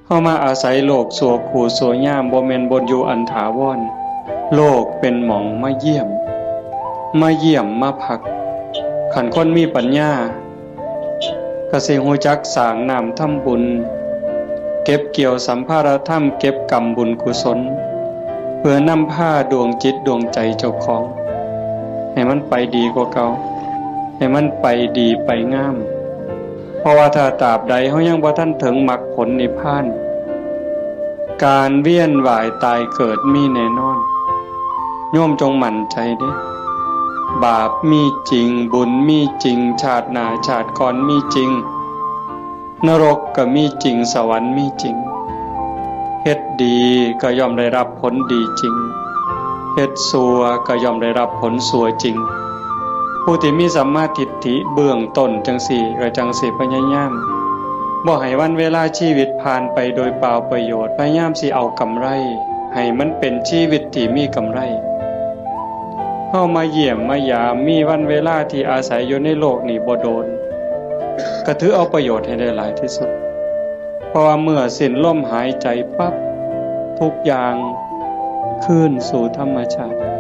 ເຮົາມາອາໄສໂລກຊົ່ວຄູ່ຊົ່ວຍາມ ບໍ່ແມ່ນບ່ອນຢູ່ອັນຖາວອນ. ໂລກເປັນໝ່ອງມາຢ້ຽມ ມາຢ້ຽມມາພັກ. ຄັນຄົນມີປັນຍາ ກໍຊິຮູ້ຈັກສ້າງນ້ຳທຳບຸນ ເກັບກ່ຽວສຳພາລະທຳ ເກັບກຳບຸນກຸສົນ ເພື່ອນຳພາດວງຈິດດວງໃຈເຈົ້າຂອງ ໃຫ້ມັນໄປດີກວ່າເກົ່າ ໃຫ້ມັນໄປດີໄປງາມ. ເພາະວ່າຖ້າຕາບໃດເຮົາຍັງບໍ່ທັນເຖິງມັກຜົນນິບພານ ການວຽນວ່າຍຕາຍເກີດມີແນ່ນອນ. ໂຍມຈົ່ງໝັ້ນໃຈເດ້ ບາບມີຈິງ ບຸນມີຈິງ ຊາດໜ້າຊາດກ່ອນມີຈິງ ນະລົກກໍມີຈິງ ສະຫວັນມີຈິງ. ເຮັດດີກໍຍ່ອມໄດ້ຮັບຜົນດີຈິງ ເຮັດຊົ່ວກໍຍ່ອມໄດ້ຮັບຜົນຊົ່ວຈິງ. ຜູ້ທີ່ມີສຳມາທິດຖິເບື້ອງຕົ້ນຈັ່ງຊີ້ ກໍຈັ່ງຊິພະຍາຍາມ ບໍ່ໃຫ້ວັນເວລາຊີວິດຜ່ານໄປໂດຍເປົ່າປະໂຫຍດ ພະຍາຍາມຊິເອົາກຳໄລ ໃຫ້ມັນເປັນຊີວິດທີ່ມີກຳໄລ. ເຮົາມາຢ້ຽມມາຢາມ ມີວັນເວລາທີ່ອາໄສຢູ່ໃນໂລກນີ້ບໍ່ໂດນ ກໍຖືເອົາປະໂຫຍດໃຫ້ໄດ້ຫຼາຍທີ່ສຸດ ເພາະວ່າເມື່ອສິ້ນລົມຫາຍໃຈປັບ ທຸກຢ່າງຄືນສູ່ທຳມະຊາດ.